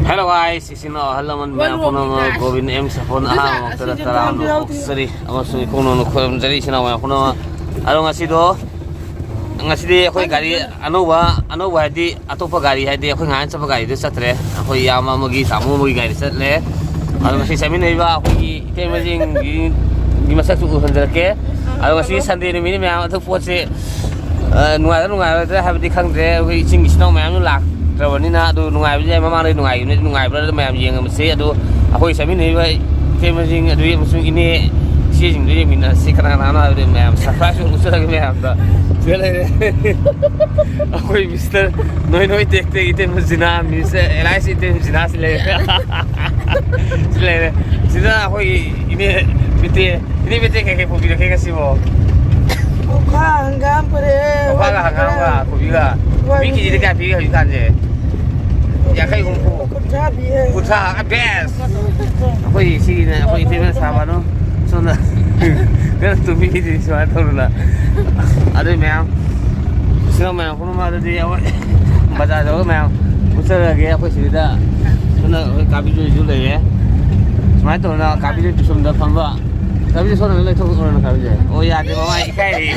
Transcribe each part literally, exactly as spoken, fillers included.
Hello guys, ꯏꯆꯤꯟ ꯏꯅꯥꯎ ꯑꯍꯜ ꯂꯃꯟ ꯃꯌꯥꯝ ꯄꯨꯝꯅꯃꯛ, ꯒꯣꯕꯤꯟ ꯑꯦꯝ ꯁꯥꯄꯣꯟ ꯑꯍꯥꯟꯕ ꯃꯛꯇꯗ ꯇꯔꯥꯝꯅ ꯑꯣꯛꯆꯔꯤ ꯑꯃꯁꯨꯡ ꯏꯀꯣꯛ ꯅꯧꯅ ꯈꯣꯏꯔꯝꯖꯔꯤ ꯏꯆꯤꯟ ꯏꯅꯥꯎ ꯃꯌꯥꯝ ꯄꯨꯝꯅꯃꯛ꯫ ꯑꯗꯣ ꯉꯁꯤꯗꯣ, ꯉꯁꯤꯗꯤ ꯑꯩꯈꯣꯏ ꯒꯥꯔꯤ ꯑꯅꯧꯕ, ꯑꯅꯧꯕ ꯍꯥꯏꯗꯤ ꯑꯇꯣꯞꯄ ꯒꯥꯔꯤ, ꯍꯥꯏꯗꯤ ꯑꯩꯈꯣꯏ ꯉꯍꯥꯟ ꯆꯠꯄ ꯒꯥꯔꯤꯗ ꯆꯠꯇ꯭ꯔꯦ, ꯑꯩꯈꯣꯏ ꯏꯌꯥꯝꯕ ꯑꯃꯒꯤ, ꯇꯥꯃꯣ ꯑꯃꯒꯤ ꯒꯥꯔꯤꯗ ꯆꯠꯂꯦ꯫ ꯑꯗꯣ ꯉꯁꯤ ꯆꯠꯃꯤꯟꯅꯔꯤꯕ ꯑꯩꯈꯣꯏꯒꯤ ꯏꯇꯩꯃꯁꯤꯡꯒꯤ, ꯒꯤ ꯃꯁꯛꯁꯨ ꯎꯍꯟꯖꯔꯛꯀꯦ꯫ ꯑꯗꯣ ꯉꯁꯤ ꯁꯟꯗꯦ ꯅꯨꯃꯤꯠꯅꯤ ꯃꯌꯥꯝ, ꯑꯗꯨ ꯄꯣꯠꯁꯦ ꯑ, ꯅꯨꯡꯉꯥꯏꯔ ꯅꯨꯡꯉꯥꯏꯔꯣꯏꯗ꯭ꯔꯥ ꯍꯥꯏꯕꯗꯤ ꯈꯪꯗ꯭ꯔꯦ꯫ ꯑꯩꯈꯣꯏ ꯏꯆꯤꯟ ꯏꯆꯤꯟ ꯏꯅꯥꯎ ꯃꯌꯥꯝꯁꯨ ꯂꯥꯛꯇ꯭ꯔꯕꯅꯤꯅ, ꯑꯗꯨ ꯅꯨꯡꯉꯥꯏꯕꯗꯤ ꯌꯥꯏ, ꯃꯃꯥꯡꯗꯩ ꯅꯨꯡꯉꯥꯏꯈꯤꯕꯅꯤ, ꯅꯨꯡꯉꯥꯏꯕ꯭ꯔꯥ ꯑꯗꯨ ꯃꯌꯥꯝ ꯌꯦꯡꯉꯝꯃꯁꯦ꯫ ꯑꯗꯣ ꯑꯩꯈꯣꯏ ꯆꯠꯃꯤꯟꯅꯔꯤꯕ ꯏꯇꯩꯃꯁꯤꯡ ꯑꯗꯨꯗꯤ ꯑꯃꯁꯨꯡ ꯏꯅꯦ ꯏꯆꯦꯁꯤꯡꯗꯨ ꯌꯦꯡꯃꯤꯟꯅꯁꯤ, ꯀꯅꯥ ꯀꯅꯥꯅꯣ ꯍꯥꯏꯕꯗꯤ ꯃꯌꯥꯝ ꯁꯔꯄ꯭ꯔꯥꯏꯖ ꯑꯣꯏꯅ ꯎꯠꯆꯔꯒꯦ ꯃꯌꯥꯝꯗ꯫ ꯁꯤꯗ ꯂꯩꯔꯦ꯫ ꯑꯩꯈꯣꯏ ꯃꯤꯁꯇꯔ ꯅꯣꯏ ꯅꯣꯏ ꯇꯦꯛ ꯇꯦꯛ ꯏꯇꯩꯃ ꯖꯤꯅꯥ, ꯃꯤꯁꯇꯔ ꯑꯦꯂꯥꯏꯁ ꯏꯇꯩꯃ ꯖꯤꯅꯥꯁꯤ ꯂꯩꯔꯦ꯫ ꯁꯤ ꯂꯩꯔꯦ꯫ ꯁꯤꯗ ꯑꯩꯈꯣꯏꯒꯤ ꯏꯅꯦ ꯕꯤꯇꯦ, ꯏꯅꯦ ꯕꯤꯇꯦ ꯀꯩꯀꯩ ꯄꯨꯕꯤꯔꯛꯀꯦ ꯉꯁꯤꯕꯣ? ꯑꯣꯈꯥ, ꯍꯪꯒꯥꯝ ꯄꯨꯔꯛꯑꯦ, ꯄꯣꯈꯥꯒ ꯍꯪꯒꯥꯝꯒ ꯄꯨꯕꯤꯒ꯫ ꯍꯋꯥꯏ ꯃꯤ ꯀꯦꯖꯤꯗ ꯃꯨꯕꯤ꯫ ꯀꯌꯥ ꯄꯤꯒꯦ ꯍꯧꯖꯤꯛꯀꯥꯟꯁꯦ? ꯌꯥꯡꯈꯩ ꯍꯨꯝꯐꯨ꯫ ꯀꯨꯟꯊ꯭ꯔꯥ ꯄꯤꯌꯦ꯫ ꯀꯨꯟꯊ꯭ꯔꯥ, ꯕꯦꯁ꯫ ꯑꯩꯈꯣꯏ ꯁꯤꯒꯤꯅꯦ, ꯑꯩꯈꯣꯏ ꯏꯇꯩꯃ ꯁꯥꯕꯅꯣ꯫ ꯁꯣꯝꯗ ꯀꯟꯅ ꯇꯨꯝꯕꯤꯔꯤ ꯁꯨꯃꯥꯏꯅ ꯇꯧꯗꯅ꯫ ꯑꯗꯨꯏ ꯃꯌꯥꯝ, ꯏꯆꯤꯟ ꯏꯅꯥꯎ ꯃꯌꯥꯝ ꯄꯨꯝꯅꯃꯛ ꯑꯗꯨꯗꯤ ꯑꯩꯈꯣꯏ ꯕꯖꯥꯔ ꯌꯧꯔꯒ ꯃꯌꯥꯝ ꯎꯠꯆꯔꯒꯦ꯫ ꯑꯩꯈꯣꯏ ꯁꯤꯗ ꯁꯣꯝꯗ ꯑꯩꯈꯣꯏ ꯀꯥꯕꯤꯖꯣꯏꯁꯨ ꯂꯩꯔꯦ꯫ ꯁꯨꯃꯥꯏꯅ ꯇꯧꯗꯅ ꯀꯥꯕꯤꯖꯣꯏ ꯄꯤꯁꯨꯝꯗ ꯐꯝꯕ꯫ ꯀꯥꯕꯤꯖꯣꯏ ꯁꯣꯝꯗ ꯂꯩꯊꯣꯛꯈ꯭ꯔꯣꯅ ꯀꯥꯕꯤꯖꯣꯏ꯫ ꯑꯣ, ꯌꯥꯗꯦ, ꯃꯃꯥ ꯏꯀꯥꯏꯔꯦ꯫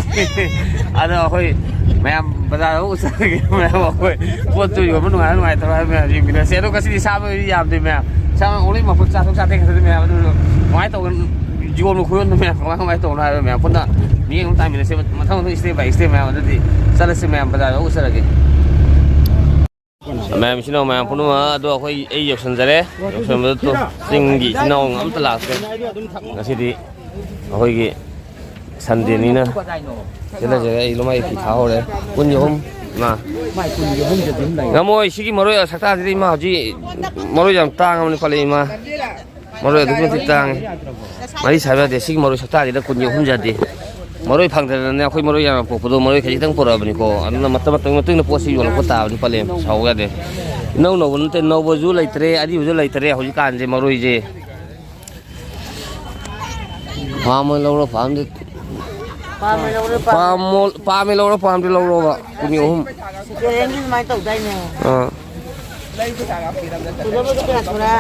ꯑꯗꯣ ꯑꯩꯈꯣꯏ ꯃꯌꯥꯝ ꯕꯖꯥꯔ ꯌꯧꯔꯒ ꯎꯠꯆꯔꯒꯦ꯫ ꯃꯌꯥꯝ ꯑꯩꯈꯣꯏ ꯄꯣꯠꯇꯨ ꯌꯣꯟꯕ ꯅꯨꯡꯉꯥꯏꯕ ꯅꯨꯡꯉꯥꯏꯇꯕ ꯍꯥꯏꯕ ꯃꯌꯥꯝ ꯌꯦꯡꯃꯤꯟꯅꯁꯦ꯫ ꯑꯗꯣ ꯉꯁꯤꯗꯤ ꯁꯥꯕ ꯌꯥꯝꯗꯦ ꯃꯌꯥꯝ꯫ ꯁꯥꯕ only ꯃꯐꯨꯠ ꯆꯥꯊꯣꯛ ꯆꯥꯊꯦꯛ ꯈꯛꯇꯅꯤ ꯃꯌꯥꯝ꯫ ꯑꯗꯨꯅ ꯀꯃꯥꯏꯅ ꯇꯧꯒꯅꯤ? ꯌꯣꯟꯕ ꯈꯣꯠꯄ ꯃꯌꯥꯝ ꯀꯃꯥꯏ ꯀꯃꯥꯏ ꯇꯧꯕꯅꯣ ꯍꯥꯏꯕ ꯃꯌꯥꯝ ꯄꯨꯟꯅ ꯃꯤꯠꯌꯦꯡ ꯑꯃ ꯇꯥꯃꯤꯟꯅꯁꯦ꯫ ꯃꯊꯪ ꯃꯊꯪ step by step ꯃꯌꯥꯝ ꯑꯗꯨꯗꯤ ꯆꯠꯂꯁꯤ ꯃꯌꯥꯝ, ꯕꯖꯥꯔ ꯌꯧꯔ ꯎꯠꯆꯔꯒꯦ꯫ ꯃꯌꯥꯝ ꯏꯆꯤꯟ ꯏꯅꯥꯎ ꯃꯌꯥꯝ ꯄꯨꯝꯅꯃꯛ ꯑꯗꯣ ꯑꯩꯈꯣꯏ ꯑꯩ ꯌꯧꯁꯟꯖꯔꯦ꯫ ꯌꯧꯁꯟꯕꯗ ꯇꯣ ꯆꯤꯡꯒꯤ ꯏꯆꯤꯟ ꯏꯅꯥꯎ ꯑꯝꯇ ꯂꯥꯛꯇ꯭ꯔꯦ꯫ ꯉꯁꯤꯗꯤ ꯑꯩꯈꯣꯏꯒꯤ ꯁꯟꯗꯦꯅꯤꯅ ꯆꯦꯜꯂꯖꯔꯦ꯫ ꯑꯩ ꯂꯨꯃꯥꯏ ꯐꯤ ꯊꯥꯍꯧꯔꯦ꯫ ꯀꯨꯟꯒꯤ ꯑꯍꯨꯝ ꯏꯃꯥ꯫ ꯉꯝꯃꯣꯏ ꯁꯤꯒꯤ ꯃꯔꯣꯏ ꯁꯛꯇꯥꯁꯤꯗꯤ ꯏꯃꯥ ꯍꯧꯖꯤꯛ ꯃꯔꯣꯏ ꯌꯥꯝ ꯇꯥꯡꯉꯕꯅꯤ ꯈꯣꯠꯂꯤ ꯏꯃꯥ꯫ ꯃꯔꯣꯏ ꯑꯗꯨꯛꯀꯤ ꯃꯇꯤꯛ ꯇꯥꯡꯉꯤ꯫ ꯃꯔꯤ ꯁꯥꯕ ꯌꯥꯗꯦ꯫ ꯁꯤꯒꯤ ꯃꯔꯣꯏ ꯁꯛꯇꯥꯁꯤꯗ ꯀꯨꯟꯒꯤ ꯑꯍꯨꯝ ꯌꯥꯗꯦ꯫ ꯃꯔꯣꯏ ꯐꯪꯗꯗꯅꯅꯦ ꯑꯩꯈꯣꯏ ꯃꯔꯣꯏ ꯌꯥꯝꯅ ꯄꯣꯛꯄꯗꯣ ꯃꯔꯣꯏ ꯈꯖꯤꯛꯇꯪ ꯄꯨꯔꯛꯑꯕꯅꯤꯀꯣ꯫ ꯑꯗꯨꯅ ꯃꯇꯝ ꯃꯇꯝꯒꯤ ꯃꯇꯨꯡ ꯏꯟꯅ ꯄꯣꯠꯁꯤ ꯌꯣꯜꯂꯛꯄ ꯇꯥꯕꯅꯤ ꯄꯂꯦꯝ꯫ ꯁꯥꯎ ꯌꯥꯗꯦ꯫ ꯏꯅꯧ ꯅꯧꯕ ꯅꯠꯇꯦ, ꯅꯧꯕꯁꯨ ꯂꯩꯇ꯭ꯔꯦ, ꯑꯔꯤꯕꯁꯨ ꯂꯩꯇ꯭ꯔꯦ ꯍꯧꯖꯤꯛꯀꯥꯟꯁꯦ ꯃꯔꯣꯏꯁꯦ꯫ ꯄꯥꯝꯃ ꯂꯧꯔꯣ, ꯄꯥꯝꯗꯦ꯫ ꯄꯥꯝꯃꯦ ꯂꯧꯔꯣ, ꯄꯥꯝꯃꯦ꯫ ꯄꯥꯝꯃꯣ-, ꯄꯥꯝꯃꯦ ꯂꯧꯔꯣ, ꯄꯥꯝꯗꯦ ꯂꯧꯔꯣꯕ꯫ ꯀꯨꯟꯒꯤ ꯑꯍꯨꯝ꯫ ꯁꯦꯀꯦꯟ ꯍꯦꯟꯒꯤ ꯑꯗꯨꯃꯥꯏꯅ ꯇꯧꯗꯥꯏꯅꯦ? ꯑꯥ꯫ ꯁꯨꯗꯕꯗꯣ ꯀꯌꯥ ꯁꯨꯔꯦ?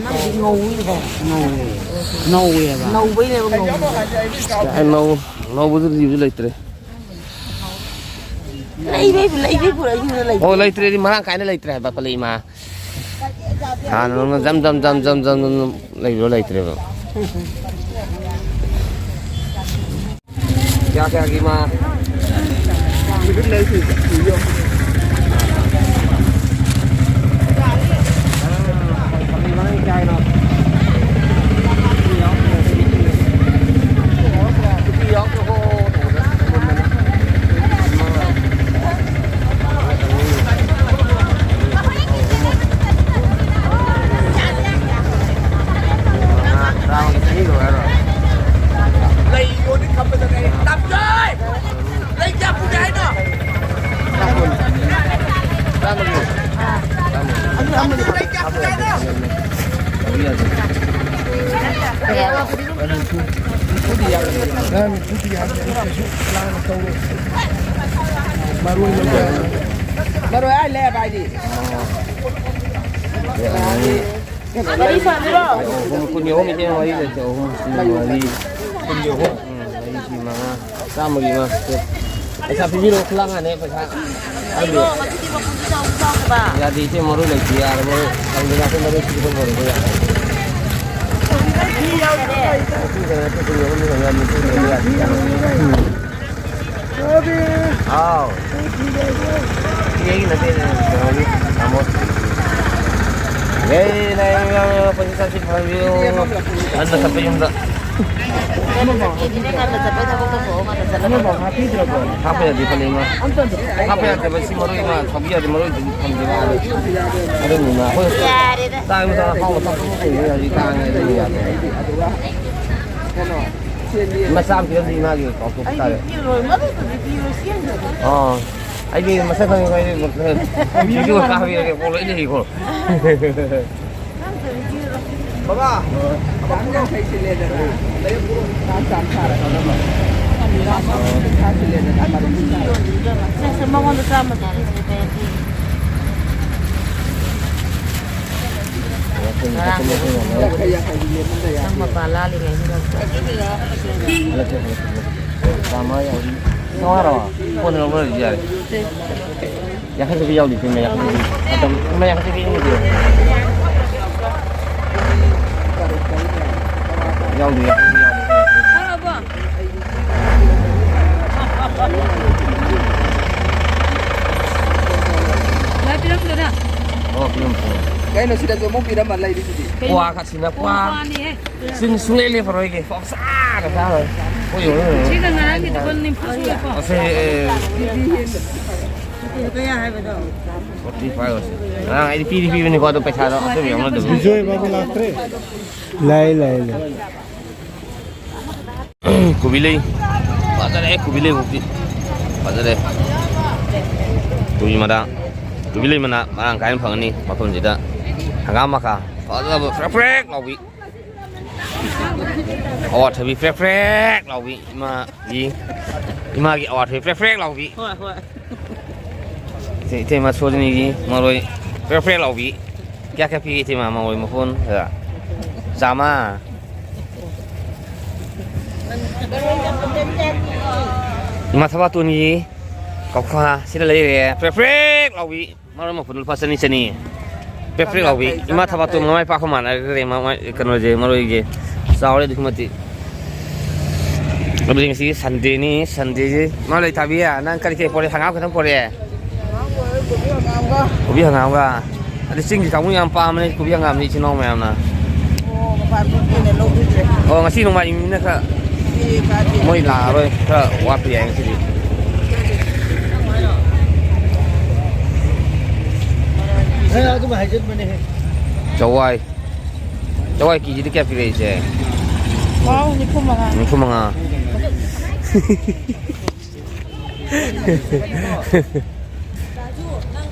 ꯅꯪꯗꯤ ꯉꯧꯋꯤꯅꯦ꯫ ꯉꯧꯋꯦ꯫ ꯉꯧꯋꯦꯕ꯫ ꯉꯧꯕꯩꯅꯦꯕ ꯉꯧꯕ꯫ ꯀꯥꯏ ꯉꯧ-, ꯉꯧꯕꯗꯨꯗꯤ ꯂꯩꯇ꯭ꯔꯦ꯫ ꯂꯩꯕꯩꯕꯨ, ꯂꯩꯕꯩ ꯄꯨꯔꯛꯏꯗꯨꯅ ꯂꯩꯇꯦ꯫ ꯑꯣ, ꯂꯩꯇ꯭ꯔꯦꯗꯤ ꯃꯔꯥꯡ ꯀꯥꯏꯅ ꯂꯩꯇ꯭ꯔꯦ ꯍꯥꯏꯕ ꯀꯂꯩꯃ꯫ ꯍꯥꯟꯅꯗꯧꯅ ꯖꯝ ꯖꯝ ꯖꯝ ꯖꯝ ꯖꯝ ꯖꯝ ꯂꯩꯕꯗꯣ ꯂꯩꯇ꯭ꯔꯦꯕ꯫ ꯀꯌꯥ ꯀꯌꯥꯒꯤ ꯃꯥ? ꯂꯩ ꯌꯣꯟꯅꯤ ꯈꯟꯕꯗꯅꯦ ꯑꯩ ꯇꯞꯆꯩ! ꯂꯩ ꯀꯌꯥ ꯄꯨꯒꯦ ꯍꯥꯏꯅꯣ? ꯂꯩ ꯀꯌꯥ ꯄꯨꯒꯦ ꯍꯥꯏꯅꯣ? ꯃꯔꯣꯏ ꯍꯥꯏ ꯂꯩ ꯍꯥꯏꯗꯤ꯫ ꯃꯔꯤ ꯁꯥꯕꯤꯔꯣ? ꯑꯍꯨꯝ, ꯀꯨꯟꯒꯤ ꯑꯍꯨꯝ, ꯏꯆꯦ, ꯃꯔꯤ ꯂꯩꯇꯦ, ꯑꯍꯨꯝ, ꯀꯨꯟꯒꯤ ꯃꯔꯤ꯫ ꯀꯨꯟꯒꯤ ꯑꯍꯨꯝ꯫ ꯎꯝ, ꯃꯔꯤ, ꯃꯉꯥ꯫ ꯆꯥꯝꯃꯒꯤ ꯃꯉꯥ꯫ ꯄꯩꯁꯥ ꯄꯤꯕꯤꯔꯛꯑꯣ, ꯈꯨꯂꯥꯡ ꯈꯥꯡꯅꯦ, ꯄꯩꯁꯥ꯫ ꯀꯩꯅꯣ, ꯃꯆꯤꯟꯗꯤ ꯃꯄꯨꯟꯁꯤ ꯆꯥꯎ, ꯆꯥꯎ ꯍꯥꯏꯕ꯫ ꯌꯥꯗꯦ, ꯏꯆꯦ, ꯃꯔꯣꯏ ꯂꯩꯇꯦ, ꯌꯥꯔꯦ, ꯃꯔꯣꯏ꯫ ꯊꯝꯗꯦ, ꯉꯥꯛꯇꯪ ꯃꯔꯣꯏ ꯄꯤꯕ ꯂꯣꯏꯔꯦ, ꯌꯥꯔꯦ꯫ ꯃꯤ ꯌꯥꯎꯗ꯭ꯔꯣ ꯇꯧꯔꯤꯁꯦ? ꯃꯇꯨꯡꯗ ꯅꯠꯇꯦ, ꯀꯨꯟꯒꯤ ꯑꯍꯨꯝꯗꯤ ꯉꯝꯃꯦ, ꯃꯇꯨꯡꯗ ꯌꯥꯗꯦ꯫ ꯍꯥꯎ꯫ ꯏꯆꯦꯒꯤ ꯅꯠꯇꯦ, ꯀꯩꯅꯣꯒꯤ, ꯇꯥꯃꯣ꯫ ꯑꯦ, ꯂꯩ, ꯄꯩꯁꯥ ꯆꯠꯁꯤ ꯐꯪꯕꯤꯌꯣ꯫ ꯉꯟꯅ ꯆꯠꯄ ꯌꯨꯝꯗ꯫ ꯉꯟꯅ ꯆꯠꯀꯦꯗꯤꯅꯦ, ꯉꯟꯅ ꯆꯠꯄꯩ ꯊꯕꯛ ꯇꯧꯊꯣꯛꯑꯣ, ꯉꯟꯅ ꯆꯠꯂꯒ꯫ ꯍꯥꯞꯄ ꯌꯥꯗꯦ, ꯐꯅꯦꯛ ꯏꯃꯥ꯫ ꯍꯥꯞꯄ ꯌꯥꯗꯦ, ꯁꯤ ꯃꯔꯣꯏ ꯏꯃꯥ, ꯁꯥꯎꯕꯤ ꯌꯥꯗꯦ, ꯃꯔꯣꯏ ꯊꯝꯗꯦ ꯃꯥ꯫ ꯑꯗꯨꯅ ꯑꯩꯈꯣꯏ ꯌꯥꯔꯦꯗ꯫ ꯆꯥꯛ ꯏꯟꯁꯥꯡ ꯑꯍꯥꯎꯕ ꯆꯥꯊꯣꯛꯄ ꯀꯨꯏꯔꯦ, ꯍꯧꯖꯤꯛ ꯇꯥꯡꯉꯦ, ꯑꯗꯨꯅ ꯌꯥꯗꯦ꯫ ꯃꯆꯥ ꯑꯃ ꯄꯤꯔꯝꯗꯦ ꯏꯃꯥꯒꯤ, ꯀꯥꯎꯊꯣꯛꯄ ꯇꯥꯔꯦ꯫ ꯑꯩꯗꯤ ꯄꯤꯔꯣꯏ, ꯃꯗꯨꯗꯨꯗꯤ ꯄꯤꯔꯣꯏ, ꯆꯦꯟꯒ꯭ꯔꯦ꯫ ꯑꯥ, ꯑꯩꯗꯤ ꯃꯁꯛ ꯈꯪꯉꯦ, ꯑꯩꯗꯤ video ꯀꯥꯞꯄꯤꯔꯒꯦ, ꯀꯣꯛ ꯂꯣꯏ ꯂꯩꯀꯣ꯫ ꯕꯕꯥ, ꯆꯥꯝ ꯌꯥꯡꯈꯩ ꯁꯤꯜꯂꯦꯗꯅ, ꯂꯩꯔꯛ ꯄꯨꯔꯣ, ꯆꯥꯝ ꯆꯥꯝ ꯁꯥꯔꯒ꯫ ꯁꯦ, ꯁꯦ, ꯃꯉꯣꯟꯗ ꯆꯥꯝꯃ ꯇꯥꯔꯦ, ꯁꯦ, ꯄꯤꯔꯛꯀꯦ꯫ ꯅꯪ ꯃꯄꯥ ꯂꯥꯜꯂꯤꯉꯩꯁꯤꯗ꯫ ꯆꯥꯝꯃꯉꯥꯔꯣ? ꯐꯣꯟꯗ ꯂꯧꯅꯔꯁꯨ ꯌꯥꯔꯦ꯫ ꯌꯥꯡꯈꯩ ꯆꯠꯄꯤ ꯌꯥꯎꯗꯦ, ꯁꯤꯃ ꯌꯥꯡꯈꯩ ꯆꯠꯄꯤ꯫ ꯃꯇꯝ, ꯁꯤꯃ ꯌꯥꯡꯈꯩ ꯆꯠꯄꯤ ꯌꯥꯎꯗꯦ꯫ ꯌꯥꯎꯗꯦ, ꯌꯥꯡꯈꯩ ꯆꯠꯄꯤ ꯌꯥꯎꯗꯦ꯫ ꯐꯔꯕꯣ? ꯂꯥꯏ ꯄꯤꯔꯝꯗꯣꯏꯔꯥ? ꯑꯣ, ꯄꯤꯔꯝ, ꯄꯤꯔꯝ꯫ ꯀꯩꯅꯣ ꯁꯤꯗꯁꯨ ꯑꯃꯨꯛ ꯄꯤꯔꯝꯃ ꯂꯩꯔꯤꯁꯤꯗꯤ? ꯀꯩꯅꯣ? ꯀ꯭ꯋꯥ ꯈꯛꯁꯤꯅ ꯀ꯭ꯋꯥ꯫ ꯀ꯭ꯋꯥꯅꯤꯍꯦ꯫ ꯁꯤꯡ ꯁꯨꯡꯂꯦꯞ ꯂꯦꯞꯄꯔꯣꯏꯒꯦ꯫ ꯄꯪꯆꯥꯗ ꯆꯥꯔꯣꯏ꯫ ꯍꯣꯏ, ꯍꯣꯏ, ꯍꯣꯏ꯫ ꯁꯤꯒ ꯉꯔꯥꯡꯒꯤꯗꯨꯒ ꯅꯤꯐꯨ ꯁꯨꯔꯦꯀꯣ? ꯑꯁꯦ, ꯑꯦ꯫ ꯀꯌꯥ ꯍꯥꯏꯕꯗꯣ? ꯐꯣꯔꯇꯤ ꯐꯥꯏꯚ ꯑꯣꯏꯁꯦ꯫ ꯉꯔꯥꯡ ꯑꯩꯗꯤ ꯄꯤꯗꯤ ꯄꯤꯕꯅꯤꯀꯣ, ꯑꯗꯣ ꯄꯩꯁꯥꯗꯣ ꯑꯗꯨꯝ ꯌꯥꯎꯅꯗꯕ꯫ ꯕꯤꯖꯣꯏ ꯕꯥꯕꯨ ꯂꯥꯛꯇ꯭ꯔꯦ? ꯂꯩ, ꯂꯩ, ꯂꯩ꯫ ꯀꯣꯕꯤ ꯂꯩ꯫ ꯐꯖꯔꯦ, ꯀꯣꯕꯤ ꯂꯩ ꯃꯨꯛꯇꯤ꯫ ꯐꯖꯔꯦ꯫ ꯀꯣꯕꯤ ꯃꯅꯥ, ꯀꯣꯕꯤ ꯂꯩ ꯃꯅꯥ ꯃꯔꯥꯡ ꯀꯥꯏꯅ ꯐꯪꯒꯅꯤ ꯃꯐꯝꯁꯤꯗ꯫ ꯍꯪꯒꯥꯝ ꯃꯀꯥ ꯐꯖꯕ ꯐ꯭ꯔꯦꯛ ꯐ꯭ꯔꯦꯛ ꯂꯥꯎꯕꯤ꯫ ꯑꯋꯥꯊꯕꯤ ꯐ꯭ꯔꯦꯛ ꯐ꯭ꯔꯦꯛ ꯂꯥꯎꯕꯤ꯫ ꯏꯃꯥꯒꯤ, ꯏꯃꯥꯒꯤ ꯑꯋꯥꯊꯕꯤ ꯐ꯭ꯔꯦꯛ ꯐ꯭ꯔꯦꯛ ꯂꯥꯎꯕꯤ꯫ ꯍꯣꯏ, ꯍꯣꯏ꯫ ꯏꯆꯦ-, ꯏꯇꯩꯃ ꯁꯣꯖꯅꯤꯒꯤ ꯃꯔꯣꯏ ꯐ꯭ꯔꯦꯛ ꯐ꯭ꯔꯦꯛ ꯂꯥꯎꯕꯤ꯫ ꯀꯌꯥ ꯀꯌꯥ ꯄꯤꯒꯦ ꯏꯇꯩꯃ ꯃꯔꯣꯏ ꯃꯄꯨꯟ? ꯆꯥꯝꯃ꯫ ꯏꯃꯥ ꯊꯕꯥꯇꯣꯟꯒꯤ ꯀꯧꯈꯥ ꯁꯤꯗ ꯂꯩꯔꯦ꯫ ꯐ꯭ꯔꯦꯛ ꯐ꯭ꯔꯦꯛ ꯂꯥꯎꯕꯤ꯫ ꯃꯔꯣꯏ ꯃꯄꯨꯟ ꯂꯨꯄꯥ ꯆꯅꯤ, ꯆꯅꯤ꯫ ꯄ꯭ꯔꯦꯛ ꯄ꯭ꯔꯦꯛ ꯂꯥꯎꯕꯤ꯫ ꯏꯃꯥ ꯊꯕꯥꯇꯣꯟ ꯃꯃꯥꯏ ꯄꯥꯛꯄ ꯃꯥꯟꯅꯔꯦ꯫ ꯃꯃꯥꯏ ꯀꯩꯅꯣꯁꯦ, ꯃꯔꯣꯏꯁꯦ ꯆꯥꯎꯔꯦ ꯑꯗꯨꯛꯀꯤ ꯃꯇꯤꯛ꯫ ꯑꯗꯨꯗꯤ ꯉꯁꯤ ꯁꯟꯗꯦꯅꯤ, ꯁꯟꯗꯦꯁꯤ꯫ ꯃꯥ ꯂꯩ ꯊꯥꯕꯤ, ꯅꯪ ꯀꯔꯤ ꯀꯔꯤ ꯄꯣꯔꯛꯑꯦ? ꯍꯪꯒꯥꯝ ꯈꯛꯇꯪ ꯄꯣꯔꯛꯑꯦ? ꯀꯣꯕꯤ ꯍꯪꯒꯥꯝꯒ꯫ ꯑꯗꯨ ꯆꯤꯡꯒꯤ ꯀꯥꯡꯕꯨ ꯌꯥꯝ ꯄꯥꯝꯕꯅꯦ ꯀꯣꯕꯤ ꯍꯪꯒꯥꯝꯗꯤ ꯏꯆꯤꯟ ꯏꯅꯥꯎ ꯃꯌꯥꯝꯅ꯫ ꯑꯣ, ꯃꯄꯥꯟ ꯊꯣꯛꯇꯦꯅꯦ, ꯂꯧꯕꯤꯗ꯭ꯔꯦ꯫ ꯑꯣ, ꯉꯁꯤ ꯅꯣꯡꯃꯥꯏꯖꯤꯡꯅꯤꯅ ꯈꯔ ꯃꯤ ꯀꯥꯗꯦ꯫ ꯃꯣꯏ ꯂꯥꯛꯑꯔꯣꯏ, ꯈꯔ ꯋꯥꯠꯄ ꯌꯥꯏ ꯉꯁꯤꯗꯤ꯫ ꯑꯦ, ꯑꯗꯨꯝ ꯍꯥꯏꯖꯟꯕꯅꯦꯍꯦ꯫ ꯆꯋꯥꯏ꯫ ꯆꯋꯥꯏ ꯀꯦꯖꯤꯗ ꯀꯌꯥ ꯄꯤꯔꯛꯏꯁꯦ? ꯄꯥꯎ ꯅꯤꯐꯨ ꯃꯉꯥ꯫ ꯅꯤꯐꯨ ꯃꯉꯥ꯫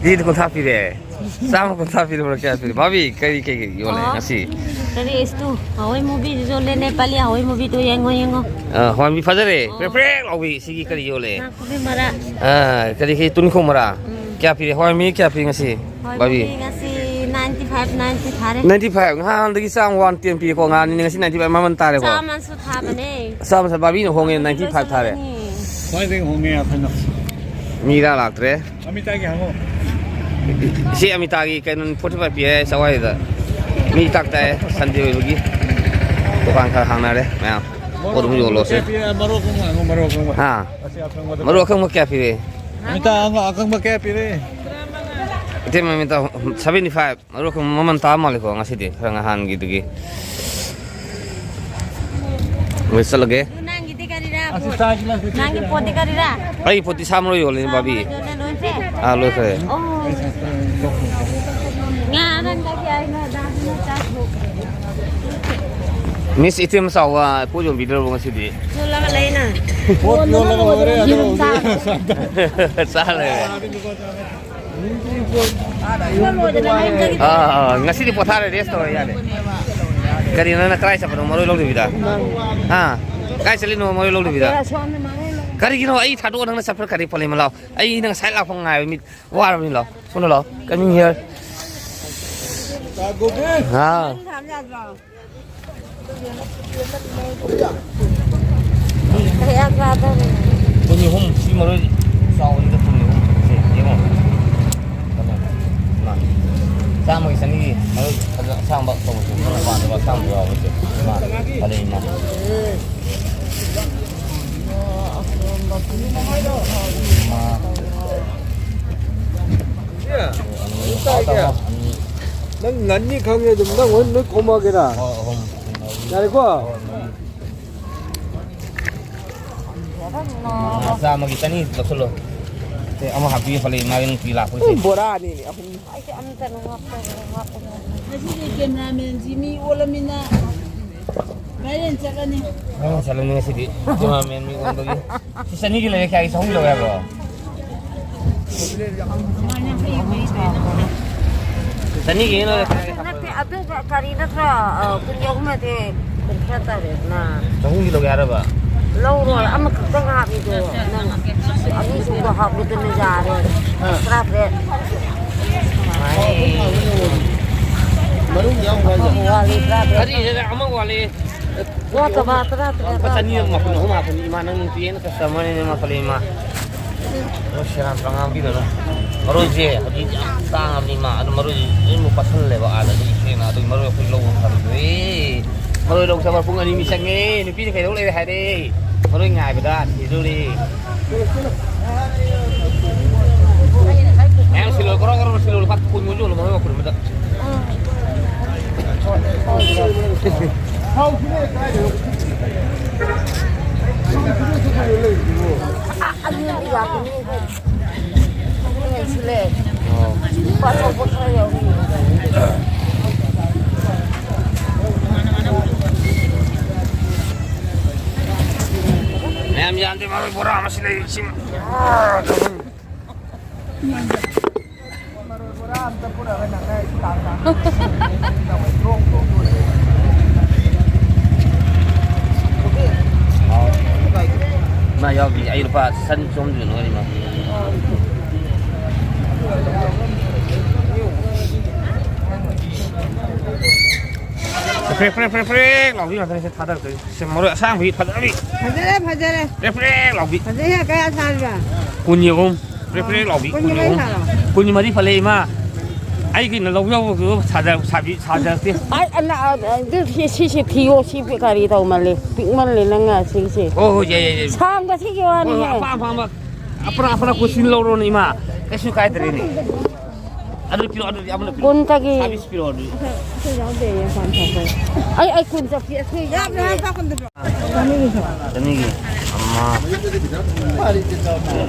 ꯀꯦꯖꯤꯗ ꯀꯨꯟꯊ꯭ꯔꯥ ꯄꯤꯔꯦ꯫ ꯆꯥꯝꯃ ꯀꯨꯟꯊ꯭ꯔꯥ ꯄꯤꯔꯕ꯭ꯔꯥ, ꯀꯌꯥ ꯄꯤꯔꯦ? ꯚꯥꯕꯤ, ꯀꯔꯤ ꯀꯩ ꯀꯩ ꯌꯣꯜꯂꯦ ꯑꯣ꯫ ꯉꯁꯤ? There is two. ꯍꯋꯥꯏ ꯃꯨꯕꯤꯗꯨꯁꯨ ꯂꯩ, ꯅꯦꯄꯥꯂꯤ ꯍꯋꯥꯏ ꯃꯨꯕꯤꯗꯨ ꯌꯦꯡꯉꯣ, ꯌꯦꯡꯉꯣ꯫ ꯑ, ꯍꯋꯥꯏ ꯃꯨꯕꯤ ꯐꯖꯔꯦ꯫ ꯑꯣ꯫ ꯄ꯭ꯔꯦꯛ ꯄ꯭ꯔꯦꯛ ꯂꯥꯎꯕꯤ꯫ ꯁꯤꯒꯤ ꯀꯔꯤ ꯌꯣꯜꯂꯦ? ꯅꯥꯀꯨꯞꯄꯤ ꯃꯔꯥ꯫ ꯑ, ꯀꯔꯤ, ꯀꯔꯤ, ꯇꯨꯅꯤꯡꯈꯣꯛ ꯃꯔꯥ꯫ ꯎꯝ꯫ ꯀꯌꯥ ꯄꯤꯔꯦ? ꯍꯋꯥꯏ ꯃꯨꯕꯤ ꯀꯌꯥ ꯄꯤ ꯉꯁꯤ? ꯍꯋꯥꯏ ꯕꯥꯕꯤ? ꯃꯨꯕꯤ ꯉꯁꯤ ninety five, ninety ꯊꯥꯔꯦ꯫ Ninety five꯫ ꯉꯍꯥꯟꯗꯒꯤ ꯆꯥꯝꯃ one ten ꯄꯤꯀꯣ꯫ ꯉꯍꯥꯟꯅꯤ ꯉꯁꯤ ninety five ꯃꯃꯜ ꯇꯥꯔꯦꯀꯣ꯫ ꯆꯥꯝꯃꯁꯨ ꯊꯥꯕꯅꯦ꯫ ꯆꯥꯝꯃ ꯊꯥ-, ꯕꯥꯕꯤꯅ ꯍꯣꯡꯉꯦ, ninety five ꯊꯥꯔꯦ꯫ ꯂꯣꯏꯁꯤꯜꯂꯝꯃꯅꯤ꯫ ꯈ꯭ꯋꯥꯏꯗꯒꯤ ꯍꯣꯡꯉꯦ ꯑꯩꯈꯣꯏꯅ꯫ ꯃꯤ ꯏꯔꯥꯛ ꯂꯥꯛꯇ꯭ꯔꯦ꯫ ꯑꯃꯤꯇꯥꯒꯤ ꯍꯪꯉꯣ꯫ ꯏꯆꯦ ꯑꯃꯤꯇꯥꯒꯤ ꯀꯩꯅꯣ forty five ꯄꯤ ꯍꯥꯏ, ꯆꯋꯥꯏꯗ꯫ ꯃꯤ ꯇꯥꯛ ꯇꯥꯏ, Sunday ꯑꯣꯏꯕꯒꯤ ꯗꯨꯀꯥꯟ ꯈꯔ ꯍꯥꯡꯅꯔꯦ ꯃꯌꯥꯝ꯫ ꯄꯣꯠ ꯑꯗꯨꯝ ꯌꯣꯜꯂꯣꯁꯦ꯫ ꯀꯌꯥ ꯄꯤꯔꯦ? ꯃꯔꯣꯛ ꯑꯀꯪꯕ ꯍꯪꯉꯣ, ꯃꯔꯣꯛ ꯑꯀꯪꯕ꯫ ꯍꯥ? ꯑꯁꯤ ꯑꯀꯪꯕꯗ ꯃꯔꯣꯛ ꯑꯀꯪꯕ ꯀꯌꯥ ꯄꯤꯔꯦ? ꯑꯃꯤꯇꯥ, ꯑꯀꯪꯕ ꯀꯌꯥ ꯄꯤꯔꯦ? ꯏꯇꯩꯃ, ꯑꯃꯤꯇꯥ, seventy five꯫ ꯃꯔꯨꯞ ꯃꯃꯜ ꯇꯥꯕ ꯃꯥꯜꯂꯦꯀꯣ ꯉꯁꯤꯗꯤ, ꯈꯔ ꯅꯍꯥꯟꯒꯤꯗꯨꯒꯤ꯫ ꯂꯣꯏꯁꯤꯜꯂꯒꯦ꯫ ꯑꯗꯨ ꯅꯪꯒꯤꯗꯤ ꯀꯔꯤꯔꯥ? ꯑꯁꯤ ꯄꯣꯠ? ꯆꯥꯁꯤ ꯂꯥꯎ, ꯁꯤ ꯅꯪꯒꯤ ꯄꯣꯠꯇꯤ ꯀꯔꯤꯔꯥ? ꯑꯩ ꯄꯣꯠꯇꯤ ꯁꯥ ꯃꯔꯣꯏ ꯌꯣꯜꯂꯤꯅꯦ, ꯁꯥ ꯕꯥꯕꯤ꯫ ꯃꯔꯣꯏ ꯌꯣꯜꯂꯦ, ꯂꯣꯏꯈ꯭ꯔꯦ? ꯑꯥ, ꯂꯣꯏꯈ꯭ꯔꯦ꯫ ꯑꯣ꯫ ꯉꯥ ꯅꯪ ꯀꯌꯥ ꯍꯥꯏꯅꯣ? ꯑꯗꯥ ꯍꯥꯏꯅꯣ, ꯆꯥꯁꯤ꯫ ꯃꯤꯁ, ꯏꯇꯩꯃ ꯆꯥꯎꯕ ꯄꯣꯠ ꯌꯣꯟꯕꯤꯗ꯭ꯔꯕꯣ ꯉꯁꯤꯗꯤ? ꯌꯣꯜꯂꯒ ꯂꯩꯅ꯫ ꯄꯣꯠ ꯌꯣꯜꯂꯒ ꯂꯣꯏꯔꯦ, ꯑꯗꯣ ꯌꯨꯝ ꯍꯧꯖꯤꯛ ꯆꯥ ꯂꯩꯔꯦ꯫ ꯑꯥ, ꯑꯥ, ꯉꯁꯤꯗꯤ ꯄꯣꯊꯥꯔꯦ, rest ꯇꯧꯔꯦ, ꯌꯥꯔꯦ꯫ ꯀꯔꯤꯅꯣ ꯅꯪ ꯀꯗꯥꯏ ꯆꯠꯄꯅꯣ ꯃꯔꯣꯏ ꯂꯧꯗꯕꯤꯗ? ꯍꯥ? ꯀꯥꯏ ꯆꯠꯂꯤꯅꯣ ꯃꯔꯣꯏ ꯂꯧꯗꯕꯤꯗ? ꯀꯔꯤꯒꯤꯅꯣ ꯑꯩ ꯊꯥꯗꯣꯛꯑ ꯅꯪꯅ ꯆꯠꯄ ꯀꯔꯤ ꯄꯣꯂꯦꯝ ꯂꯥꯎ? ꯑꯩ ꯅꯪ ꯉꯁꯥꯏ ꯂꯥꯛꯄ ꯉꯥꯏꯕ ꯃꯤꯠ ꯋꯥꯔꯕꯅꯤ ꯂꯥꯎ꯫ ꯁꯣꯝꯗ ꯂꯥꯎ꯫ Coming here. ꯍꯥ? ꯀꯌꯥ ꯆꯥꯗꯣꯔꯤ? ꯄꯨꯟ ꯑꯍꯨꯝ, ꯁꯤ ꯃꯔꯣꯏ ꯆꯥꯎꯕꯁꯤꯗ ꯄꯨꯟ ꯑꯍꯨꯝ꯫ ꯁꯦ, ꯌꯦꯡꯉꯣ꯫ ꯀꯩꯅꯣ, ꯏꯃꯥ꯫ ꯆꯥꯝꯃꯒꯤ ꯆꯅꯤꯒꯤ ꯃꯔꯣꯏ ꯐꯖ ꯑꯁꯥꯡꯕ ꯑꯆꯧꯕꯁꯨ ꯅꯪꯅ ꯄꯥꯝꯖꯕ ꯑꯁꯥꯡꯕ ꯌꯥꯎꯕꯁꯦ꯫ ꯏꯃꯥ, ꯐꯅꯦ ꯏꯃꯥ꯫ ꯏꯃꯥ꯫ ꯅꯪ ꯉꯟꯅꯤ ꯈꯪꯉꯦ ꯑꯗꯨꯝ, ꯅꯪ ꯍꯣꯔꯦꯟ ꯂꯣꯏ ꯈꯣꯝꯃꯛꯑꯒꯦꯔꯥ? ꯍꯣꯏ, ꯑꯍꯨꯝ꯫ ꯌꯥꯔꯦꯀꯣ? ꯍꯣꯏ, ꯃꯔꯤ꯫ ꯆꯥꯝꯃꯒꯤ ꯆꯅꯤ ꯂꯧꯁꯜꯂꯣ꯫ ꯁꯦ, ꯑꯃ ꯍꯥꯞꯄꯤꯒꯦ, ꯐꯠꯂꯦ, ꯃꯥꯒꯤ ꯅꯨꯡꯇꯤ ꯂꯥꯛꯄꯩꯁꯦ꯫ ꯎꯝ, ꯕꯣꯔꯥ ꯑꯅꯤꯅꯦ, ꯑꯍꯨꯝ꯫ ꯑꯩꯁꯦ ꯑꯝꯇ ꯅꯨꯡꯉꯥꯏꯇꯕ ꯋꯥꯠꯄꯅꯦ꯫ ꯉꯁꯤꯗꯤ cameraman ꯁꯤ ꯃꯤ ꯑꯣꯜꯂꯃꯤꯅ ꯃꯥꯏꯔꯦꯟ ꯆꯠꯂꯅꯤ꯫ ꯃꯥꯏꯔꯦꯟ ꯆꯠꯂꯅꯤ ꯉꯁꯤꯗꯤ꯫ Cameraman ꯃꯤ ꯑꯣꯟꯕꯒꯤ꯫ ꯁꯤ ꯆꯅꯤꯒꯤ ꯂꯩꯔꯦ, ꯀꯌꯥꯒꯤ ꯆꯍꯨꯝ ꯂꯧꯋꯦ ꯍꯥꯏꯕ꯭ꯔꯣ? ꯆꯅꯤꯒꯤ ꯂꯧꯔꯦ꯫ ꯅꯠꯇꯦ, ꯑꯗꯨ ꯀꯔꯤ ꯅꯠꯇ꯭ꯔꯣ? ꯑ, ꯀꯨꯟ ꯑꯍꯨꯝ ꯅꯠꯇꯦ, ꯀꯨꯟꯊ꯭ꯔꯥ ꯇꯥꯔꯦꯗꯅ꯫ ꯆꯍꯨꯝꯒꯤ ꯂꯧꯒꯦ ꯍꯥꯏꯔꯕ? ꯂꯧꯔꯣꯏ, ꯑꯃꯈꯛꯇꯪ ꯍꯥꯞꯄꯤꯗꯣ ꯅꯪ꯫ ꯑꯅꯤꯁꯨꯕ ꯍꯥꯞꯄꯗꯨꯅ ꯌꯥꯔꯣꯏ꯫ ꯑꯥ꯫ ꯇꯔꯥꯇꯔꯦꯠ꯫ ꯃꯔꯨ ꯌꯥꯎꯕ꯭ꯔꯥ ꯍꯥꯏꯁꯦ? ꯋꯥꯠꯂꯤ, ꯇꯔꯥꯇꯔꯦꯠ꯫ ꯀꯔꯤ? ꯑꯃ ꯋꯥꯠꯂꯤ꯫ ꯋꯥꯠꯇꯕ ꯇꯔꯥ ꯇꯔꯦꯠ꯫ ꯂꯨꯄꯥ ꯆꯅꯤ ꯑꯃ ꯃꯄꯨꯟ ꯑꯍꯨꯝ ꯍꯥꯞꯄꯅꯤ ꯏꯃꯥ, ꯅꯪ ꯅꯨꯡꯇꯤ ꯑꯩꯅ ꯀꯁꯇꯃꯔꯅꯤꯅꯦ ꯏꯃꯥ, ꯀꯜꯂꯤ ꯏꯃꯥ꯫ ꯑꯗꯣ ꯁꯦꯔꯥꯟ ꯇꯨꯔꯥꯟ ꯉꯥꯡꯕꯤꯒꯅꯨ꯫ ꯃꯔꯣꯏꯁꯦ ꯍꯧꯖꯤꯛ ꯌꯥꯝ ꯇꯥꯡꯉꯕꯅꯤ ꯏꯃꯥ, ꯑꯗꯣ ꯃꯔꯣꯏꯁꯦ ꯂꯣꯏꯅꯃꯛ ꯄꯠꯁꯜꯂꯦꯕ ꯑꯥꯗ, ꯑꯗꯨꯒꯤ ꯏꯆꯦꯅ ꯑꯗꯨꯒꯤ ꯃꯔꯣꯏ ꯑꯩꯈꯣꯏ ꯂꯧꯕ ꯐꯪꯗ꯭ꯔꯦ꯫ ꯃꯔꯣꯏ ꯂꯧ ꯆꯠꯄ ꯄꯨꯡ ꯑꯅꯤ ꯃꯤ ꯆꯪꯉꯦ, ꯅꯨꯄꯤꯅ ꯀꯩꯗꯧ ꯂꯩꯔꯦ ꯍꯥꯏꯔꯦ, ꯃꯔꯣꯏ ꯉꯥꯏꯕꯗ ꯁꯤꯗꯣꯔꯦ꯫ ꯃꯌꯥꯝ ꯁꯤꯜꯂꯣ, ꯒ꯭ꯔꯣ ꯒ꯭ꯔꯣ ꯁꯤꯜꯂꯣ, ꯂꯨꯄꯥ ꯀꯨꯟ ꯀꯨꯟ ꯌꯣꯜꯂꯣ, ꯃꯔꯣꯏ ꯃꯄꯨꯟ ꯑꯃꯗ꯫ ꯃꯌꯥꯝ ꯌꯥꯝꯗꯦ, ꯃꯔꯣꯏ ꯕꯣꯔꯥ ꯑꯃꯁꯨ ꯂꯩ, ꯏꯁꯤꯡ꯫ ꯃꯥ ꯌꯥꯎꯗ꯭ꯔꯤ꯫ ꯑꯩ ꯂꯨꯄꯥ ꯆꯅꯤ ꯆꯍꯨꯝꯗꯨ ꯅꯣꯏꯅꯤ ꯃꯥ꯫ ꯐ꯭ꯔꯦ ꯐ꯭ꯔꯦ ꯐ꯭ꯔꯦ ꯐ꯭ꯔꯦ ꯂꯥꯎꯕꯤ ꯉꯥꯛꯇꯅꯤ ꯁꯤ ꯊꯥꯗꯔꯛꯇꯣꯏꯁꯦ꯫ ꯁꯤ ꯃꯔꯣꯏ ꯑꯁꯥꯡꯕꯤ ꯐꯖꯕꯤ꯫ ꯐꯖꯔꯦ, ꯐꯖꯔꯦ꯫ ꯄ꯭ꯔꯦꯛ ꯄ꯭ꯔꯦꯛ ꯂꯥꯎꯕꯤ꯫ ꯐꯖꯩꯍꯦ, ꯀꯌꯥ ꯁꯥꯔꯤꯕ? ꯀꯨꯟꯒꯤ ꯑꯍꯨꯝ꯫ ꯄ꯭ꯔꯦꯛ ꯄ꯭ꯔꯦꯛ ꯂꯥꯎꯕꯤ꯫ ꯀꯨꯟꯒꯤ ꯀꯨꯟꯒꯤ ꯃꯔꯤ ꯑꯍꯨꯝ꯫ ꯁꯥꯔꯣ? ꯀꯨꯟꯒꯤ ꯃꯔꯤ ꯐꯠꯂꯦ ꯏꯃꯥ꯫ ꯑꯩꯒꯤꯅ ꯂꯧ ꯌꯥꯎꯕꯗꯨ ꯁꯥꯖ-, ꯁꯥꯕꯤ-, ꯁꯥꯖꯔꯛꯇꯦ꯫ ꯑꯩ, ꯑ, ꯅ-, ꯑ, ꯑꯗꯨ ꯁꯤ, ꯁꯤꯁꯦ ꯊꯤꯌꯣ, ꯁꯤ ꯀꯔꯤ ꯇꯧꯃꯜꯂꯤ? ꯄꯤꯛꯃꯜꯂꯤ ꯅꯪ ꯁꯤꯒꯤꯁꯦ꯫ ꯍꯣꯏ, ꯍꯣꯏ, ꯌꯥꯏ, ꯌꯥꯏ, ꯌꯥꯏ꯫ ꯁꯥꯡꯕ ꯁꯤꯒꯤ ꯍꯣꯏ, ꯍꯣꯏ, ꯋꯥꯅꯤꯅꯦ꯫ ꯑꯄꯥꯝ ꯑꯄꯥꯝꯕ, ꯑꯄꯅ ꯑꯄꯅ ꯀꯨꯁꯤ ꯂꯧꯔꯣꯅꯦ ꯏꯃꯥ꯫ ꯀꯩꯁꯨ ꯀꯥꯏꯗ꯭ꯔꯦꯅꯦ꯫ ꯑꯗꯨ ꯄꯤꯔꯣ, ꯑꯗꯨꯗꯤ ꯑꯃꯅ ꯄꯤꯔꯣ꯫ ꯀꯨꯟꯇꯒꯤ꯫ ꯁꯥꯕꯤꯁ ꯄꯤꯔꯣ ꯑꯗꯨꯗꯤ꯫ ꯑꯩꯈꯣꯏ ꯌꯥꯎꯗꯦ, ꯃꯄꯥꯟ ꯊꯣꯛꯄ꯫ ꯑꯩ, ꯑꯩ ꯀꯨꯟ ꯆꯠꯄꯤ, ꯑꯩꯈꯣꯏ ꯌꯥꯝ ꯌꯥꯝ ꯆꯥꯎ ꯀꯨꯟꯗ ꯄꯤꯔꯣ꯫ ꯆꯅꯤꯒꯤ꯫ ꯆꯅꯤꯒꯤ꯫ ꯑꯃ꯫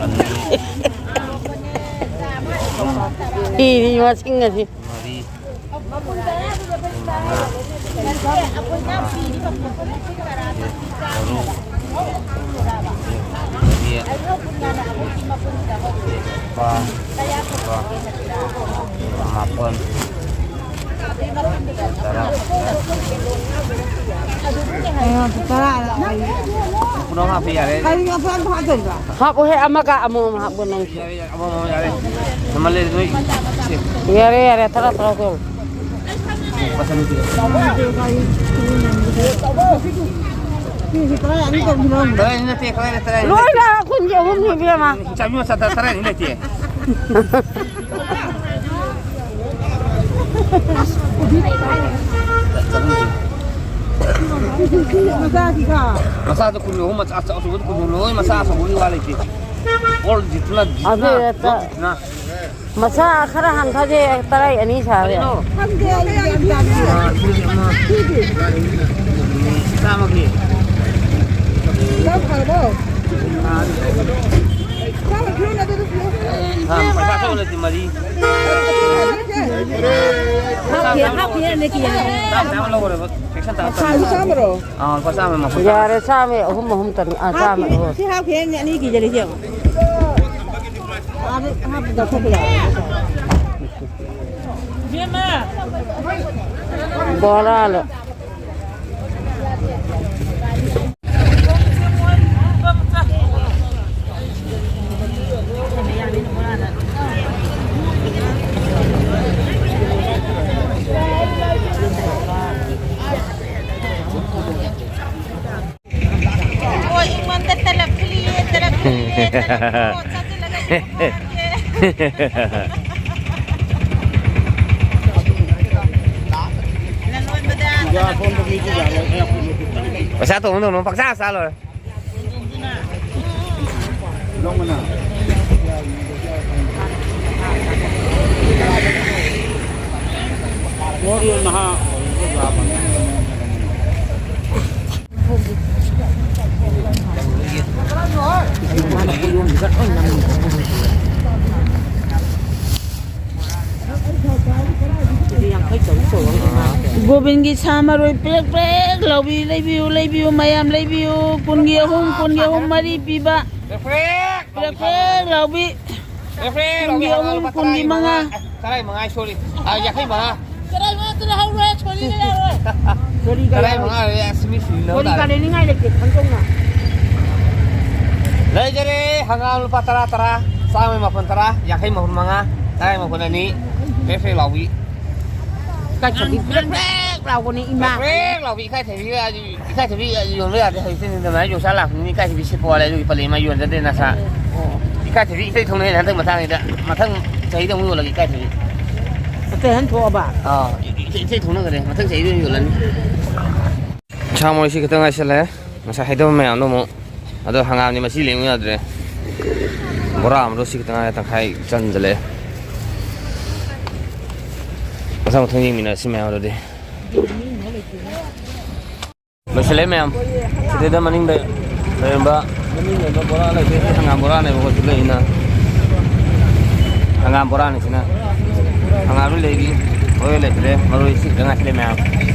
ꯑꯅꯤ꯫ ꯐꯤꯅꯤ ꯃꯁꯤꯡ ꯑꯁꯤ꯫ ꯃꯔꯤ꯫ ꯃꯉꯥ꯫ ꯇꯔꯨꯛ꯫ ꯇꯔꯦꯠ꯫ ꯅꯤꯄꯥꯟ꯫ ꯃꯥꯄꯟ꯫ ꯇꯔꯥ꯫ ꯄꯨꯂꯞ ꯍꯥꯞꯄ ꯌꯥꯔꯦ꯫ ꯀꯔꯤ ꯃꯐꯝ ꯍꯥꯞꯇꯣꯏꯕ? ꯍꯥꯞꯄꯨꯍꯦ, ꯑꯃꯒ ꯑꯃꯃꯝ ꯍꯥꯞꯄꯨ ꯅꯪꯁꯨ꯫ ꯌꯥꯔꯦ, ꯌꯥꯔꯦ, ꯑꯃꯃꯝ ꯌꯥꯔꯦ꯫ ꯃꯃꯜ ꯂꯩꯔꯦ ꯅꯣꯏ꯫ ꯁꯦ꯫ ꯌꯥꯔꯦ, ꯌꯥꯔꯦ, ꯇꯔꯥ, ꯇꯔꯥ ꯇꯧ꯫ ꯃꯆꯟ ꯅꯨꯄꯤ꯫ ꯇꯔꯥ ꯑꯅꯤ ꯅꯠꯇꯦ, ꯀꯗꯥꯏꯗ ꯇꯔꯥ ꯑꯅꯤ? ꯂꯣꯏꯅ ꯀꯨꯟꯒꯤ ꯑꯍꯨꯝꯅꯤ, ꯏꯕꯦꯝꯃ꯫ ꯆꯥꯕꯤ ꯃꯆꯥ ꯇꯔꯥ ꯑꯅꯤ ꯂꯩꯇꯦ꯫ ꯃꯆꯥꯗꯣ ꯀꯨꯟ ꯑꯍꯨꯝ, ꯃꯆꯥ ꯑꯆꯧꯕꯗꯣ ꯀꯨꯟ ꯑꯍꯨꯝ, ꯂꯣꯏ ꯃꯆꯥ ꯑꯆꯧꯕꯒꯤ ꯋꯥ ꯂꯩꯇꯦ꯫ ꯑꯣꯜ ꯖꯤꯠꯇꯨꯅ, ꯖꯤꯠꯇꯨꯅ, ꯑꯗꯨ ꯖꯤꯠꯇꯨꯅ꯫ ꯃꯆꯥ ꯈꯔ ꯍꯟꯊꯁꯦ, ꯇꯔꯥ ꯑꯅꯤ ꯁꯥꯔꯦ꯫ ꯀꯔꯤꯅꯣ? ꯈꯪꯗꯦ, ꯑꯩ ꯒ꯭ꯌꯥꯟ ꯇꯥꯗꯦ꯫ ꯑꯥ, ꯑꯗꯨꯗꯤ ꯑꯃ ꯆꯥꯝꯃꯒꯤ꯫ ꯆꯥꯝꯃ ꯐꯥꯔꯕꯣ? ꯆꯥꯝꯃ ꯄꯤꯔꯛꯑꯣꯅꯦ, ꯑꯗꯨꯗ ꯄꯤꯔꯛꯑꯣ꯫ ꯆꯥꯝꯃ ꯄꯩꯁꯥ ꯊꯣꯛꯑ ꯅꯠꯇꯦ, ꯃꯔꯤ꯫ ꯍꯥꯞꯈꯤ, ꯍꯥꯞꯈꯤ, ꯍꯥꯏꯔꯝꯃꯦ, ꯀꯤꯌꯥ꯫ ꯆꯥꯝꯃ, ꯆꯥꯝꯃ ꯂꯧꯈ꯭ꯔꯦꯕ, ꯁꯦꯛꯁꯟ ꯇꯥꯔꯛꯇꯕꯅꯤꯅ꯫ ꯆꯥꯝꯃꯔꯣ? ꯑꯥ, ꯂꯨꯄꯥ ꯆꯥꯝꯃ ꯃꯥꯄꯨ꯫ ꯌꯥꯔꯦ, ꯆꯥꯝꯃ ꯑꯍꯨꯝ, ꯑꯍꯨꯝ ꯇꯅꯤ꯫ ꯑꯥ, ꯆꯥꯝꯃ ꯍꯥꯞꯈꯤ, ꯑꯍꯨꯝ꯫ ꯁꯤ ꯍꯥꯞꯈꯤ, ꯑꯅꯤ, ꯑꯅꯤ ꯀꯤꯖꯔꯤꯁꯦ ꯌꯦꯡꯉꯣ꯫ ꯑꯥꯗ ꯍꯥꯞꯄ ꯂꯧꯊꯣꯛꯄ ꯌꯥꯔꯦ꯫ ꯕꯣꯔꯥꯂꯣ꯫ ꯑꯣ, ꯑꯩꯉꯣꯟꯗ ꯇꯂꯞ ꯊꯤꯜꯂꯤꯌꯦ, ꯇꯂꯞ ꯊꯤꯜꯂꯤꯌꯦ, ꯇꯂꯞ ꯊꯤꯜꯂꯤꯌꯦ, ꯆꯥꯁꯤꯜꯂꯒ ꯄꯩꯁꯥ ꯇꯣꯡ ꯇꯣꯡꯅ ꯄꯪꯆꯥ ꯆꯥ ꯂꯣꯏꯔꯦ꯫ ꯒꯣꯕꯤꯟꯒꯤ ꯁꯥ ꯃꯔꯣꯏ ꯄ꯭ꯔꯦꯛ ꯄ꯭ꯔꯦꯛ ꯂꯥꯎꯕꯤ, ꯂꯩꯕꯤꯌꯨ, ꯂꯩꯕꯤꯌꯨ, ꯃꯌꯥꯝ ꯂꯩꯕꯤꯌꯨ꯫ ꯀꯨꯟꯒꯤ ꯑꯍꯨꯝ, ꯀꯨꯟꯒꯤ ꯑꯍꯨꯝ ꯃꯔꯤ ꯄꯤꯕ꯫ ꯄ꯭ꯔꯦꯛ ꯄ꯭ꯔꯦꯛ ꯂꯥꯎꯕꯤ꯫ ꯄ꯭ꯔꯦꯛ ꯄ꯭ꯔꯦꯛ ꯂꯥꯎꯕꯤ ꯀꯨꯟꯒꯤ ꯍꯥꯏꯕ ꯑꯍꯨꯝ, ꯂꯨꯄꯥ ꯀꯨꯟꯒꯤ ꯇꯔꯥꯒꯤ ꯃꯉꯥ꯫ ꯃꯉꯥ, ꯇꯔꯥꯒꯤ ꯃꯉꯥ, ꯁꯣꯔꯤ꯫ ꯑꯥ, ꯌꯥꯡꯈꯩ ꯃꯉꯥ꯫ ꯁꯣꯔꯤꯒ ꯇꯔꯥ ꯌꯥꯔꯣꯏ꯫ ꯃꯉꯥ ꯂꯩꯔꯦ, ꯑꯁ, ꯃꯤ ꯁꯤꯅꯕ ꯁꯣꯔꯤꯒ ꯇꯥꯔꯦ꯫ ꯂꯩꯅꯤꯡꯉꯥꯏ ꯂꯩꯇꯦ, ꯈꯪꯗꯣꯛꯅ꯫ ꯂꯩꯖꯔꯦ, ꯍꯪꯒꯥꯝ ꯂꯨꯄꯥ ꯇꯔꯥ, ꯇꯔꯥ, ꯆꯥꯝꯃꯩ ꯃꯄꯨꯟ ꯇꯔꯥ, ꯌꯥꯡꯈꯩ ꯃꯄꯨꯟ ꯃꯉꯥ, ꯇꯔꯥ ꯃꯄꯨꯟ ꯑꯅꯤ, ꯐ꯭ꯔꯦꯛ ꯐ꯭ꯔꯦꯛ ꯂꯥꯎꯕꯤ꯫ ꯏꯀꯥꯏ ꯊꯕꯤ ꯄ꯭ꯔꯦꯛ ꯄ꯭ꯔꯦꯛ ꯂꯥꯎꯕꯅꯤ, ꯏꯃꯥ꯫ ꯐ꯭ꯔꯦꯛ ꯐ꯭ꯔꯦꯛ ꯂꯥꯎꯕꯤ, ꯏꯀꯥꯏ ꯊꯕꯤ, ꯏꯀꯥꯏ ꯊꯕꯤ ꯌꯣꯟꯕ ꯌꯥꯗꯦ ꯍꯧꯖꯤꯛꯇꯤ, ꯅꯤꯡꯊꯝꯊꯥ ꯌꯣꯡꯆꯥꯛ ꯂꯥꯛꯄꯅꯤꯅ ꯏꯀꯥꯏ ꯊꯕꯤ ꯁꯤꯠꯄ ꯋꯥꯠꯂꯦ, ꯑꯗꯨꯒꯤ ꯄꯜꯂꯦ ꯏꯃꯥ, ꯌꯣꯟꯖꯗꯦ ꯅꯁꯥ꯫ ꯑꯣ꯫ ꯏꯀꯥꯏ ꯊꯕꯤ ꯏꯊꯩ ꯊꯧꯅꯩ ꯍꯟꯗꯛ ꯃꯇꯥꯡꯁꯤꯗ, ꯃꯊꯪ ꯆꯍꯤꯗ ꯑꯃꯨꯛ ꯌꯣꯜꯂꯒꯦ ꯏꯀꯥꯏ ꯊꯕꯤ꯫ ꯄꯣꯠ ꯆꯩ ꯍꯟꯊꯣꯛꯑꯕ? ꯑꯥ, ꯏ-, ꯏ-, ꯏꯊꯩ ꯊꯧꯅꯈ꯭ꯔꯦ꯫ ꯃꯊꯪ ꯆꯍꯤꯗ ꯑꯣꯏꯅ ꯌꯣꯜꯂꯅꯤ꯫ ꯁꯥ ꯃꯔꯣꯏꯁꯤ ꯈꯤꯇꯪ ꯉꯥꯏꯁꯜꯂꯛꯑꯦ꯫ ꯉꯁꯥꯏ ꯍꯩꯗꯕ ꯃꯌꯥꯝꯗꯣ ꯑꯃꯨꯛ꯫ ꯑꯗꯣ ꯍꯪꯒꯥꯝꯗꯤ ꯃꯁꯤ ꯂꯦꯡꯉꯨ ꯌꯥꯗ꯭ꯔꯦ꯫ ꯕꯣꯔꯥ ꯑꯃꯗꯣ ꯁꯤ ꯈꯤꯇꯪ ꯉꯥꯏꯔꯦ, ꯇꯪꯈꯥꯏ ꯆꯟꯁꯤꯜꯂꯛꯑꯦ꯫ ꯃꯊꯪ ꯃꯊꯪ ꯌꯦꯡꯃꯤꯟꯅꯔꯁꯤ ꯃꯌꯥꯝ ꯑꯗꯨꯗꯤ꯫ ꯂꯣꯏꯁꯤꯜꯂꯦ ꯃꯌꯥꯝ꯫ ꯁꯤꯗꯩꯗ ꯃꯅꯤꯡꯗ ꯂꯩꯔꯝꯕ, ꯃꯅꯤꯡ ꯂꯩꯔꯝꯕ ꯕꯣꯔꯥ ꯂꯩꯇꯦ꯫ ꯁꯤ ꯍꯪꯒꯥꯝ ꯕꯣꯔꯥꯅꯦꯕꯀꯣ ꯁꯤ ꯂꯩꯁꯤꯅ꯫ ꯍꯪꯒꯥꯝ ꯕꯣꯔꯥꯅꯤ ꯁꯤꯅ꯫ ꯍꯪꯒꯥꯝꯁꯨ ꯂꯩꯔꯤ꯫ ꯃꯔꯣꯏ ꯂꯩꯇ꯭ꯔꯦ꯫ ꯃꯔꯣꯏ ꯁꯤ ꯈꯤꯇꯪ ꯉꯥꯏꯁꯤꯜꯂꯦ ꯃꯌꯥꯝ꯫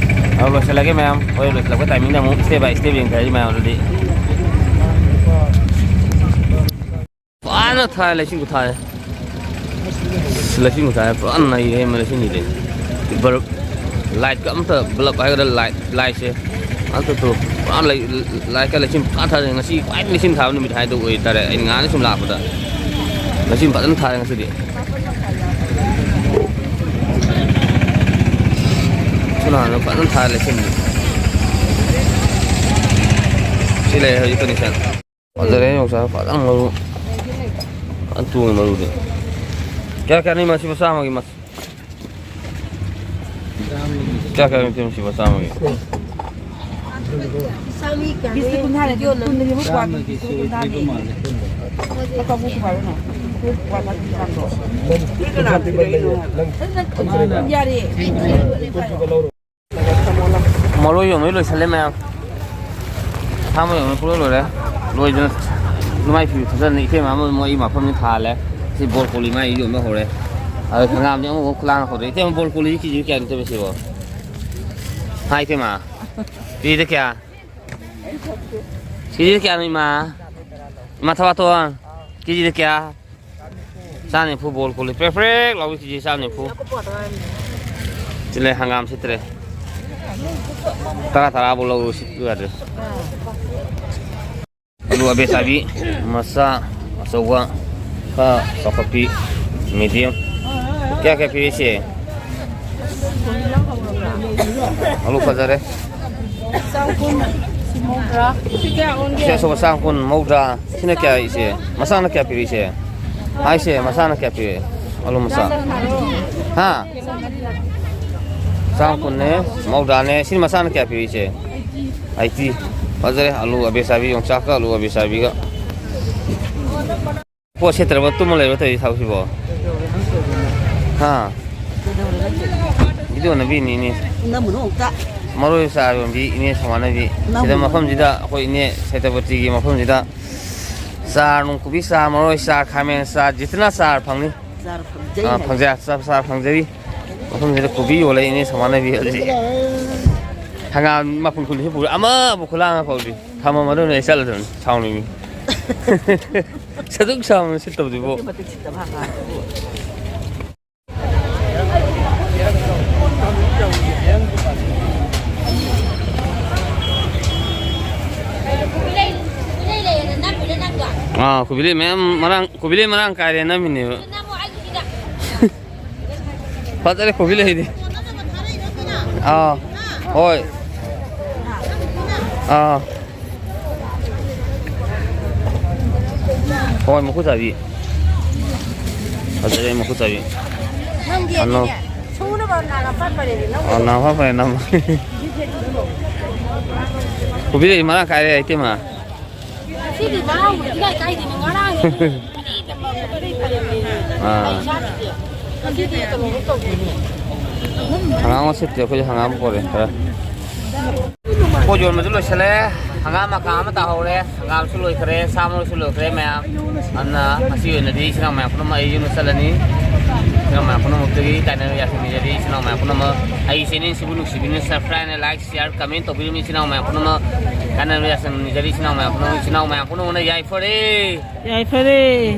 ꯑꯗꯨ ꯂꯣꯏꯁꯤꯜꯂꯒꯦ ꯃꯌꯥꯝ꯫ ꯍꯣꯔꯦꯟ ꯂꯣꯏꯁꯤꯜꯂꯛꯄ timing ꯗ ꯑꯃꯨꯛ step by step ꯌꯦꯡꯊꯔꯁꯤ ꯃꯌꯥꯝ ꯑꯗꯨꯗꯤ꯫ ꯐꯖꯅ ꯊꯥꯏ, ꯂꯩꯆꯤꯟ ꯈꯨꯊꯥꯏ꯫ ꯑꯁ, ꯂꯩꯆꯤꯟ ꯈꯨꯊꯥꯏ ꯄꯨꯔꯥ ꯅꯩꯔꯦ ꯂꯩꯆꯤꯟꯁꯤꯗꯤ꯫ Bulb, light ꯀ ꯑꯝꯇ, bulb ꯍꯥꯏꯒꯗ꯭ꯔꯥ, light, light ꯁꯦ ꯑꯝꯇ ꯇꯨ, ꯄꯨꯔꯥ ꯂꯩ-, light ꯀ ꯂꯩꯆꯤꯟ ꯄꯨꯔꯥ ꯊꯥꯖꯩ꯫ ꯉꯁꯤ ꯈ꯭ꯋꯥꯏ ꯂꯩꯆꯤꯟ ꯊꯥꯕ ꯅꯨꯃꯤꯠ ꯍꯥꯏꯗꯣ ꯑꯣꯏꯇꯥꯔꯦ, ꯑꯩꯅ ꯉꯥꯏꯍꯥꯛ ꯁꯨꯝ ꯂꯥꯛꯄꯗ꯫ ꯂꯩꯆꯤꯟ ꯐꯖꯅ ꯊꯥꯔꯦ ꯉꯁꯤꯗꯤ꯫ ꯁꯣꯝ ꯅꯥꯀꯟꯗ ꯐꯖꯅ ꯊꯥꯔꯦ ꯂꯩꯆꯤꯟꯗꯤ꯫ ꯁꯤ ꯂꯩꯔꯦ ꯍꯧꯖꯤꯛ condition꯫ ꯐꯖꯔꯦ ꯌꯣꯡꯆꯥꯛ ꯐꯖꯅ ꯃꯔꯨ꯫ ꯐꯖꯅ ꯇꯣꯡꯉꯦ ꯃꯔꯨꯗꯤ꯫ ꯀꯌꯥ ꯀꯌꯥꯅꯤ ꯃꯁꯤꯕꯨ ꯆꯥꯝꯃꯒꯤ ꯃꯁ-, ꯀꯌꯥ ꯀꯌꯥꯅꯤ ꯃꯁꯤꯕꯨ ꯆꯥꯝꯃꯒꯤ? ꯕꯤꯁꯇ ꯀꯨꯟꯊ꯭ꯔꯥ ꯂꯩ, ꯀꯨꯟꯗꯅꯤ ꯑꯃꯨꯛ ꯀ꯭ꯋꯥ ꯊꯥꯕꯤ, ꯕꯤꯁꯇ ꯀꯨꯟꯊ꯭ꯔꯥꯅꯤ꯫ ꯂꯨꯄꯥ ꯀꯨꯟ ꯊꯥꯔꯛꯎꯅꯦ꯫ ꯀ꯭ꯋꯥ ꯊꯥꯕꯤ ꯆꯥꯡꯗꯣ꯫ ꯌꯥꯔꯦ꯫ ꯃꯔꯣꯏ ꯌꯣꯟꯕꯩ ꯂꯣꯏꯁꯜꯂꯦ ꯃꯌꯥꯝ꯫ ꯁꯥ ꯃꯔꯣꯏ ꯌꯣꯟꯕ ꯄꯨꯂꯣꯏ ꯂꯣꯏꯔꯦ꯫ ꯂꯣꯏꯗꯅ ꯅꯨꯡꯉꯥꯏ ꯐꯤ ꯐꯖꯅ ꯏꯇꯩꯃ ꯑꯃ ꯃꯣꯏ ꯑꯩ ꯃꯐꯝꯁꯤ ꯊꯥꯍꯜꯂꯦ꯫ ꯁꯤ ꯕꯣꯔ ꯀꯣꯂꯤ ꯃꯥꯏ ꯌꯣꯟꯕ ꯍꯧꯔꯦ꯫ ꯑꯗꯣ ꯍꯪꯒꯥꯝꯗꯤ ꯑꯃꯨꯛ ꯈꯨꯂꯥꯡ ꯍꯧꯔꯦ꯫ ꯏꯇꯩꯃ, ꯕꯣꯔ ꯀꯣꯂꯤꯁꯤ ꯀꯦꯖꯤ ꯀꯌꯥꯅꯣ ꯏꯇꯩꯃ ꯁꯤꯕꯣ? ꯍꯥꯏ ꯏꯇꯩꯃ꯫ ꯀꯦꯖꯤꯗ ꯀꯌꯥ? ꯀꯦꯖꯤꯗ ꯀꯌꯥꯅꯣ ꯏꯃꯥ? ꯏꯃꯥ ꯊꯕꯥꯇꯣꯟ꯫ ꯀꯦꯖꯤꯗ ꯀꯌꯥ? ꯆꯥꯝ ꯅꯤꯐꯨ ꯕꯣꯔ ꯀꯣꯂꯤ꯫ ꯄ꯭ꯔꯦꯛ ꯄ꯭ꯔꯦꯛ ꯂꯥꯎꯕꯤ ꯀꯦꯖꯤ ꯆꯥꯝ ꯅꯤꯐꯨ꯫ ꯁꯤꯠꯂꯦ, ꯍꯪꯒꯥꯝ ꯁꯤꯠꯇ꯭ꯔꯦ꯫ ꯇꯔꯥ ꯇꯔꯥꯕꯨ ꯂꯧꯔꯨ, ꯁꯤꯠꯄ ꯌꯥꯗ꯭ꯔꯦ꯫ ꯑꯂꯨ ꯑꯕꯦ ꯆꯥꯕꯤ, ꯃꯆꯥ, ꯑꯆꯧꯕ, ꯈꯔ ꯆꯥꯎꯈꯠꯄꯤ, medium꯫ ꯀꯌꯥ ꯀꯌꯥ ꯄꯤꯔꯤꯁꯦ? ꯑꯂꯨ ꯐꯖꯔꯦ꯫ ꯆꯥꯝ ꯀꯨꯟ, ꯁꯤ ꯃꯧꯗ꯭ꯔꯥ꯫ ꯁꯤ ꯑꯆꯧꯕ ꯆꯥꯝ ꯀꯨꯟ, ꯃꯧꯗ꯭ꯔꯥ꯫ ꯁꯤꯅ ꯀꯌꯥ ꯏꯆꯦ? ꯃꯆꯥꯅ ꯀꯌꯥ ꯄꯤꯔꯤ ꯏꯆꯦ? ꯍꯥꯏꯁꯦ, ꯃꯆꯥꯅ ꯀꯌꯥ ꯄꯤꯔꯤ? ꯑꯂꯨ ꯃꯆꯥ꯫ ꯍꯥ? ꯆꯥꯝ ꯀꯨꯟꯅꯦ, ꯃꯧꯗ꯭ꯔꯥꯅꯦ꯫ ꯁꯤꯅ ꯃꯆꯥꯅ ꯀꯌꯥ ꯄꯤꯔꯤ ꯏꯆꯦ? ꯑꯩꯠꯇꯤ꯫ ꯐꯖꯔꯦ, ꯑꯂꯨ ꯑꯕꯦ ꯆꯥꯕꯤ, ꯌꯣꯡꯆꯥꯛꯀ ꯑꯂꯨ ꯑꯕꯦ ꯆꯥꯕꯤꯒ꯫ ꯄꯣꯠ ꯁꯦꯠꯇ꯭ꯔꯕ ꯇꯨꯝꯃ ꯂꯩꯕ ꯇꯧꯔꯤ ꯊꯕꯛꯁꯤꯕꯣ? ꯍꯥ? ꯚꯤꯗꯤꯑꯣ ꯅꯝꯕꯤꯅꯤ ꯏꯅꯦ꯫ ꯅꯝꯃꯨꯅꯨ ꯑꯃꯨꯛꯇ꯫ ꯃꯔꯣꯏ ꯆꯥ ꯌꯣꯟꯕꯤ ꯏꯅꯦ ꯁꯃꯥꯟꯅꯕꯤ꯫ ꯁꯤꯗ ꯅꯝꯃꯨꯅꯨ꯫ ꯃꯐꯝꯁꯤꯗ ꯑꯩꯈꯣꯏ ꯏꯅꯦ ꯁꯦꯇꯄꯇꯤꯒꯤ ꯃꯐꯝꯁꯤꯗ ꯆꯥꯔ ꯅꯨꯡ ꯀꯣꯕꯤ ꯆꯥꯔ, ꯃꯔꯣꯏ ꯆꯥꯔ, ꯈꯥꯃꯦꯟ ꯆꯥꯔ, ꯖꯤꯇꯅ ꯆꯥꯔ ꯐꯪꯅꯤ꯫ ꯆꯥꯔ ꯐꯪꯖꯩ ꯑꯥ, ꯍꯥꯏ꯫ ꯐꯪꯖ-, ꯆꯥ-, ꯆꯥꯔ ꯐꯪꯖꯔꯤ꯫ ꯃꯐꯝꯁꯤꯗ ꯀꯣꯕꯤ ꯌꯣꯜꯂꯦ ꯏꯅꯦ ꯁꯃꯥꯟꯅꯕꯤ ꯍꯧꯖꯤꯛ꯫ ꯍꯪꯒꯥꯝ ꯃꯄꯨꯟ ꯀꯨꯟꯊ꯭ꯔꯥ ꯄꯨꯔꯦ꯫ ꯑꯃꯕꯨ ꯈꯨꯂꯥꯡ ꯑꯃ ꯐꯥꯎꯗ꯭ꯔꯤ꯫ ꯊꯝꯃꯝꯃꯗꯧꯅꯦ ꯑꯩ ꯆꯠꯂꯗꯧꯅꯤ꯫ ꯁꯥꯎꯅꯤꯡꯉꯤ꯫ ꯁꯗꯨꯛ ꯁꯥꯎꯅ ꯁꯤꯠꯇꯕꯗꯨꯕꯨ꯫ ꯃꯇꯤꯛ ꯃꯇꯤꯛ ꯁꯤꯠꯇꯕ ꯍꯪꯒꯥꯝꯗꯨꯕꯨ꯫ ꯑꯥ, ꯀꯣꯕꯤ ꯂꯩ ꯃꯌꯥꯝ ꯃꯔꯥꯡ, ꯀꯣꯕꯤ ꯂꯩ ꯃꯔꯥꯡ ꯀꯥꯏꯔꯦ ꯅꯝꯃꯤꯅꯦꯕ꯫ ꯐꯖꯔꯦ ꯀꯣꯕꯤ ꯂꯩꯗꯤ꯫ ꯑꯥ, ꯍꯣꯏ꯫ ꯑꯥ꯫ ꯍꯣꯏ, ꯃꯈꯨꯠ ꯆꯥꯕꯤ꯫ ꯐꯖꯔꯦ, ꯃꯈꯨꯠ ꯆꯥꯕꯤ꯫ ꯅꯪꯗꯤ ꯑꯅꯧ-, ꯑꯗꯨꯅꯦ, ꯁꯨꯅꯕ ꯅꯥꯒ ꯄꯠ ꯄꯔꯦꯅꯦ, ꯅꯪ꯫ ꯑꯣ, ꯅꯥꯒ ꯄꯠ ꯄꯔꯦ, ꯅꯪ꯫ ꯀꯣꯕꯤ ꯂꯩ ꯃꯔꯥꯡ ꯀꯥꯏꯔꯦ, ꯏꯇꯩꯃ꯫ ꯉꯁꯤꯗꯤ ꯃꯔꯥꯡ ꯏꯀꯥꯏ ꯀꯥꯏꯗꯦꯅꯦ, ꯉꯔꯥꯡ꯫ ꯑꯥ꯫ ꯉꯁꯤꯗꯤ ꯀꯩꯅꯣ ꯇꯧꯗꯦꯅꯦ꯫ ꯍꯪꯒꯥꯝ ꯉꯁꯤꯗꯤ ꯑꯩꯈꯣꯏ ꯍꯪꯒꯥꯝ ꯄꯣꯔꯦ ꯈꯔ꯫ ꯄꯣꯠ ꯌꯣꯟꯕꯁꯨ ꯂꯣꯏꯁꯤꯜꯂꯦ꯫ ꯍꯪꯒꯥꯝ ꯃꯀꯥ ꯑꯃ ꯇꯥꯍꯧꯔꯦ꯫ ꯍꯪꯒꯥꯝꯁꯨ ꯂꯣꯏꯈ꯭ꯔꯦ, ꯁꯥ ꯃꯔꯣꯏꯁꯨ ꯂꯣꯏꯈ꯭ꯔꯦ ꯃꯌꯥꯝ꯫ ꯑꯗꯨꯅ ꯉꯁꯤ ꯑꯣꯏꯅꯗꯤ ꯏꯆꯤꯟ ꯏꯅꯥꯎ ꯃꯌꯥꯝ ꯄꯨꯝꯅꯃꯛ ꯑꯩ ꯌꯨꯝꯗ ꯆꯠꯂꯅꯤ꯫ ꯏꯆꯤꯟ ꯏꯅꯥꯎ ꯃꯌꯥꯝ ꯄꯨꯝꯅꯃꯛꯇꯒꯤ ꯀꯥꯏꯅꯕ ꯌꯥꯊꯪ ꯅꯤꯖꯔꯤ꯫ ꯏꯆꯤꯟ ꯏꯅꯥꯎ ꯃꯌꯥꯝ ꯄꯨꯝꯅꯃꯛ ꯑꯩꯒꯤ channel ꯁꯤꯕꯨ ꯅꯨꯡꯁꯤꯕꯤꯗꯨꯅ subscribe and like, share, comment ꯇꯧꯕꯤꯔꯝꯃꯤ ꯏꯆꯤꯟ ꯏꯅꯥꯎ ꯃꯌꯥꯝ ꯄꯨꯝꯅꯃꯛ꯫ ꯀꯥꯏꯅꯕ ꯌꯥꯊꯪ ꯅꯤꯖꯔꯤ ꯏꯆꯤꯟ ꯏꯅꯥꯎ ꯃꯌꯥꯝ ꯄꯨꯝꯅꯃꯛ꯫ ꯏꯆꯤꯟ ꯏꯅꯥꯎ ꯃꯌꯥꯝ ꯄꯨꯝꯅꯃꯛꯅ ꯌꯥꯏꯐꯔꯦ꯫ ꯌꯥꯏꯐꯔꯦ꯫